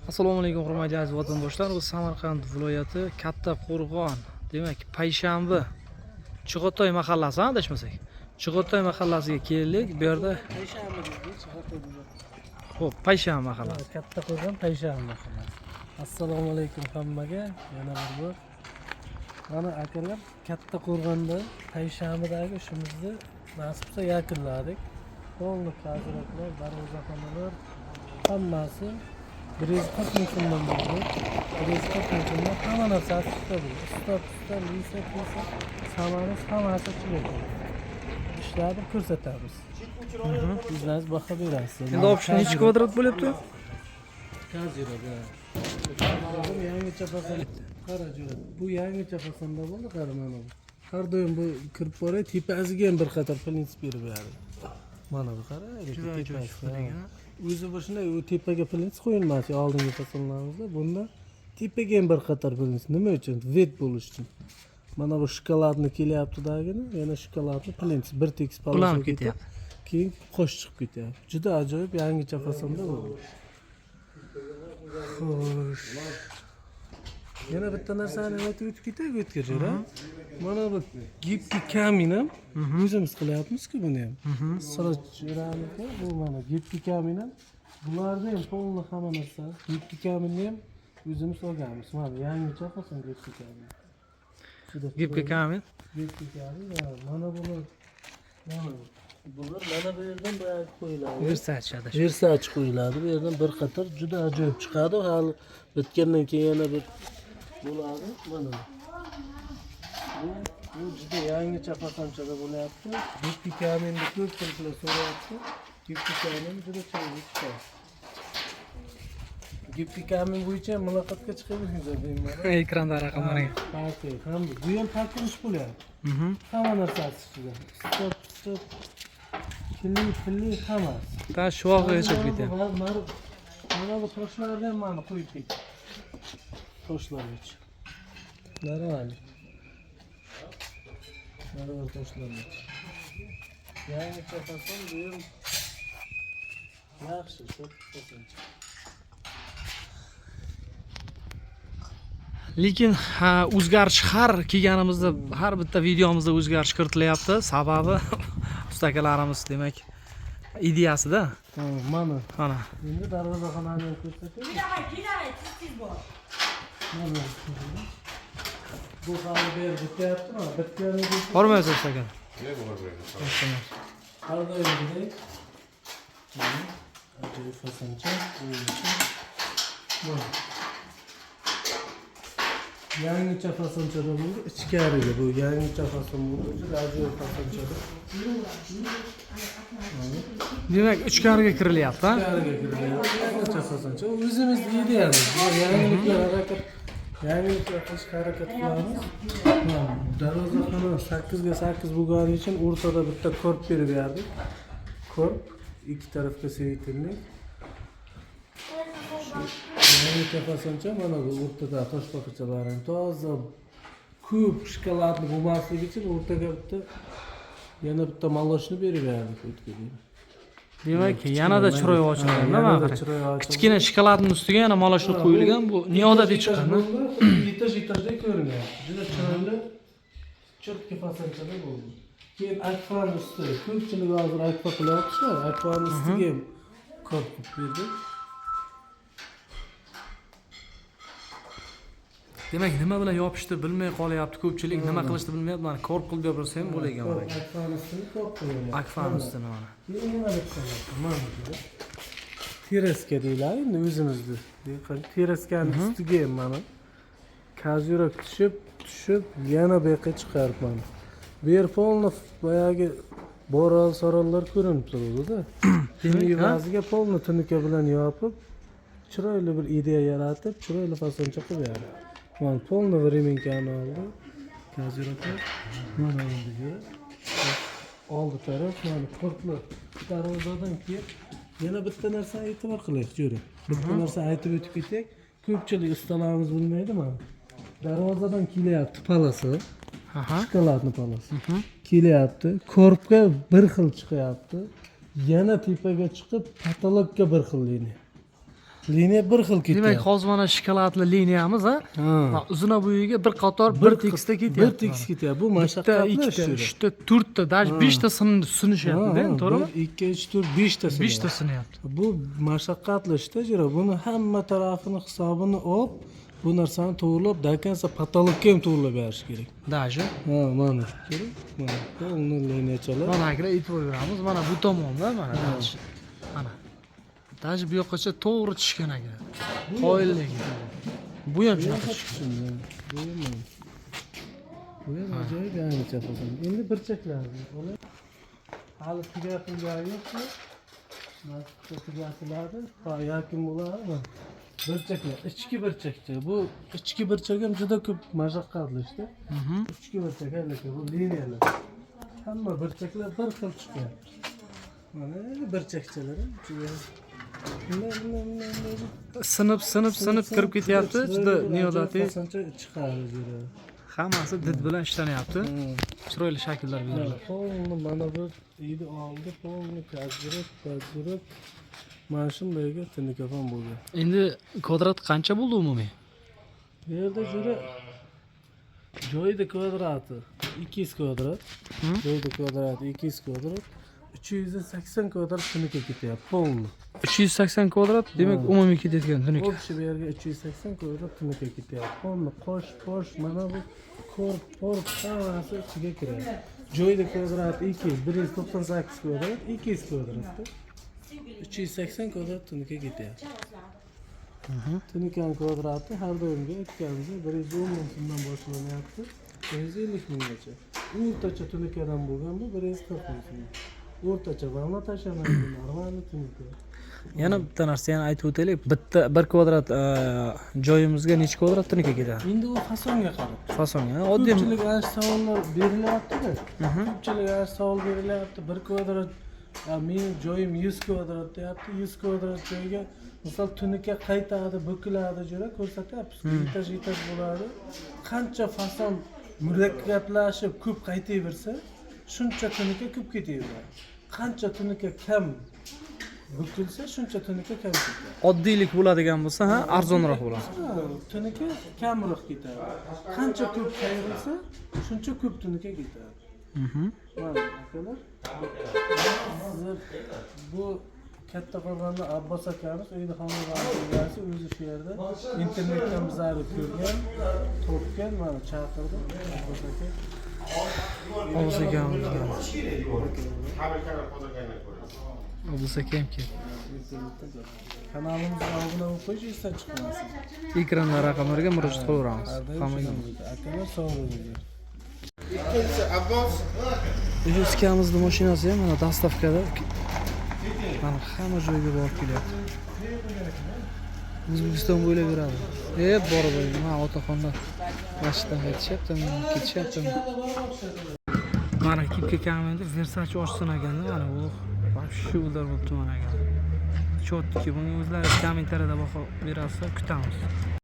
Assalomu alaykum, hurmatli aziz vatandoshlar. Bu Samarqand viloyati Katta Qo'rg'on, demak, Payshanba Chig'otoy mahallasi, adashmasak. Chig'otoy mahallasiga keldik. Bu yerda Payshanba deydi, Chig'otoy deydi. Xo'p, Payshanba mahallasi. Katta Qo'rg'on, Payshanba mahallasi. Assalomu alaykum hammaga yana bir bor. Mana akalar, Katta Qo'rg'onda Payshanbadagi ishimizni nasib qilsa yakunladik. Полный kaziroklar, darvozaxonalar hammasi 140 ming so'mdan bo'ldi. 140 ming so'mdan hamma narsasi chiqadi. Usta, pusta, lisa, pisa, samanimiz hammasi chiqadi. Ishlarni ko'rsatamiz. Sizlar baho berasiz. Endi общий necha kvadrat bo'lyapti? Kazirok, ha. Yangicha fason. Qara, jo'ra. Bu yangicha fasonda bo'ldi, qara mana bu. Har doim bu kirib boray, tepasiga ham bir qator plintz berib beradi. Mana bu qara, Juda ajoyib tepasi, chiqdi ha. ekan. O'zi bu shunday, u tepaga plintz qo'yilmas oldingi fasonlarimizda. Bunda tepaga ham bir qator plintz. Nima uchun? Вид bo'lish uchun. Mana bu shokoladni kelyapti-dagini, yana shokoladni plintz bir tekis полоса Ulanib ketib, ketyapti. Keyin qo'sh chiqib ketyapti. Juda ajoyib yangicha fasonda bo'ldi. Xo'sh. Yana bitta narsani aytib o'tib ketaylik o'tga, jo'ra. Mana bu гибкий камин ham o'zimiz qilyapmiz-ku buni ham. Siroj jo'ramizda bu mana гибкий камин ham, bularni ham полный hamma narsa. Гибкий камин ni ham o'zimiz olganmiz. Mana yangicha fason гибкий камин. Juda Гибкий камин. Гибкий камин, ha, mana buni, mana bu. Bular mana bu yerdan boyagi qo'yiladi. Versace adash. Versace qo'yiladi. Bu yerdan bir qator juda ajoyib chiqadi. Hali bitgandan keyin yana bir bo'ladi. Mana bu. Bu juda yangicha fasonchada bo'lyapti. Гибкий камин ni ko'pchiliklar so'rayapti. Гибкий камин juda chiroyli chiqadi. Гибкий камин bo'yicha muloqotga chiqaveringlar bemalol. Ekranda raqamlarga. Farqi yo'q. Ham bu ham pakinish bo'lyapti. Hamma narsasi ichida. Stop, stop. Killi, pilli hammasi. Ta shuvoqgacha ketyapti. Mana bu toshlarni ham mana qo'yib ketdik. Toshlargacha. Нормально. Mana bu toshlargacha. Yangicha fason bu ham yaxshi, cho'p fasoncha. Lekin ha, o'zgarish har kelganimizda, har bitta videomizda o'zgarish kiritilyapti. Sababi usta akalarimiz, demak, ideyasida. Ha, mana. Mana. Endi darvozaxonani ham ko'rsataylik. Kelaman, kelaman, tez tez bor. Mana. Bu hali bu yer bityapti, mana bitganida Hormaysiz, usta aka. Har doimgidek. Mana, ajoyib fasoncha, o'yincha. Mana. Yangicha fasonchada bo'ldi, ichkariga bu yangicha fason bo'ldi, juda ajoyib fasonchada. Mana. Demak, ichkariga kirilyapti, ha? Ichkariga kirilyapti, yangicha fasoncha. U o'zimizni ideyamiz. Bu yangiliklar harakat, yangiliklar qilishga harakat qilamiz. Mana, darvozaxona 8 ga 8 bo'lgani uchun o'rtada bitta короб berib berdik. Короб ikki tarafga светильник. Yangicha fasoncha, mana bu o'rtada toshbaqachalar ham toza, ko'p shokoladli bo'lmasligi uchun o'rtaga bitta, yana bitta молочный berib berdik o'tga. Demak, yanada chiroyi ochilgan, Yanada mana qarang. Chiroyi ochildi. Kichkina shokoladning ustiga yana молочный qo'yilgan, bu neodatiy chiqqan. Etaj etajda ko'rinyapti. Juda chiroyli, чётко fasonchada bo'ldi. Keyin akfani usti. Ko'pchilik hozir akfa qilyapti. Akfani ustiga ham короб qilib berdik. Demak, nima bilan yopishdi bilmay qolyapti ko'pchilik, nima qilishni bilmayapti. Mana, короб qilib bersa ham bo'lar ekan mana. Akfani ustini короб qilib. Akfani ustini mana. Keyin nima bitta narsa, mana bu. Tereska deyiladi endi o'zimizni. Tereskaning ustiga ham mana козырёк tushib, tushib yana bu yoqqa chiqarib mana. Bu yer полный boyagi boral sorollar ko'rinib turadi-da. Shuni Demak, ha? evaziga полный tunuka bilan yopib, chiroyli bir ideya yaratib, chiroyli fasoncha qilib berdi. Mana полный временка ni oldi. Козырёк lar. Mana endi oldi taraf mana qurtli darvozadan keyin yana bitta narsani e'tibor qilaylik, jo'ra. Bitta narsa aytib o'tib ketsak, ko'pchilik ustalarimiz bilmaydi mana. Darvozadan kelyapti полоса, Shokoladni полоса. Kelyapti. Короб ga bir xil chiqyapti. Yana tepaga chiqib потолок ka bir xil liniya. Liniya bir xil ketyapti. Demak, hozir mana shokoladli liniyamiz, ha? Ha. Ha, uzuna bo'yiga bir qator bir tekisda ketyapti. Bir tekis ketyapti. Bu Bitta, mashaqqatli ish. ikkita, Juda. uchta, to'rtta, даже beshta sinishyapti, Ha, to'g'rimi? 1, 2, 3, 4, 5 ta sinyapti. Beshta sinyapti. Bu mashaqqatli ishda, jo'ra. Buni hamma tarafini hisobini olib, bu narsani to'g'irlab, до конца потолок ka ham to'g'irlab berish kerak. Даже. Ha, mana kerak. Mana полный liniyachalar. Mana, akalar, e'tibor beramiz. Mana bu tomonda, mana даже. Mana. Даже bu yoqqacha to'g'ri tushgan aka. Qoyilligi. Bu ham shunaqa tushgan. Bu ham mana. Bu ham ajoyib yangicha fason. Endi burchaklar. Hali tugatilgani yo'q. Nasib tugatiladi. Ha, yakun bo'ladi. Mana. Burchaklar, ichki burchakcha. Bu ichki burchak ham juda ko'p mashaqqatli ishda. Ichki burchak aka, bu liniyalar. Hamma burchaklar bir xil chiqqan. Mana burchakchalar ham juda bunday, bunday, bunday, bunday. Sinib, sinib, sinib kirib ketyapti. Juda neodatiy. Fasoncha chiqadi juda. Hammasi did bilan ishlanyapti. Chiroyli shakllar beriladi. Полный mana bu uyni oldi, полный kazdirib, kazdirib mana shundayga tunikafon bo'lgan. Endi kvadrat qancha bo'ldi umumiy? Bu yerda juda joyida kvadrati 200 kvadrat, joyida kvadrati 200 kvadrat, 380 kvadrat tunuka ketyapti, полный. 380 kvadrat, demak, umumiy ketayotgan tunuka. Общий bu yerga 380 kvadrat tunuka ketyapti. Полный qo'sh, posh, mana bu korp, porp hammasi ichiga kiradi. Joyida kvadrat 200, 198 kvadrat, 200 kvadratda. 380 kvadrat tunuka ketyapti. Tunukani kvadrati har doimgi aytganimizdek 110 ming so'mdan boshlanyapti, 150 minggacha. O'rtacha tunukadan bo'lgan bu 140 ming so'm. O'rtacha волна tashlanadi, нормальный tunuka. Yana bitta narsa yana aytib o'taylik. Bitta bir kvadrat joyimizga necha kvadrat tunuka ketadi? Endi u fasonga qarab. Fasonga, oddiy. Ko'pchilik ana shu savollar berilyapti-da. Ko'pchilik ana shu savol berilyapti. Bir kvadrat, "A, meni joyim 100 kvadrat" deyapti. 100 kvadrat joyga misol tunuka qaytadi, bukiladi, jo'ra ko'rsatyapmiz. Etaj etaj bo'ladi. Qancha fason murakkablashib ko'p qaytaversa, shuncha tunuka ko'p ketaveradi. Qancha tunuka kam bukilsa, shuncha tunuka kam ketadi. Oddiylik bo'ladigan bo'lsa, ha, arzonroq bo'ladi. Ha, tunuka kamroq ketadi. Qancha ko'p qayrilsa, shuncha ko'p tunuka ketadi. Mana, akalar, sizlar bu Kattaqo'rg'onda Abbos akamiz uyni xonadoni egasi o'zi shu yerda internetdan bizlarni ko'rgan, topgan, mana chaqirdi Abbos aka. Abbos akamiz. Abbos aka ham keldi. Internetdan ko'rgan. Kanalimizga obuna bo'lib qo'yish esdan chiqmasin. Ekranda raqamlarga murojaat qilaveramiz. Har doim Hammaga. shunday. Akalar, sog' bo'linglar. Ikkinchisi Abbos. Ukamizni mashinasi ham mana доставка da mana hamma joyga borib kelyapti. O'zbekiston bo'ylab yuradi. E, borib mana otaxonlar masjiddan qaytishyaptimi, ketishyaptimi? Mana kelib kelgan endi Versace ochsin ekanda, mana bu вообще ular bo'libdi mana aka. Чётки, buni o'zlari kommentariyada baho berasizlar, kutamiz.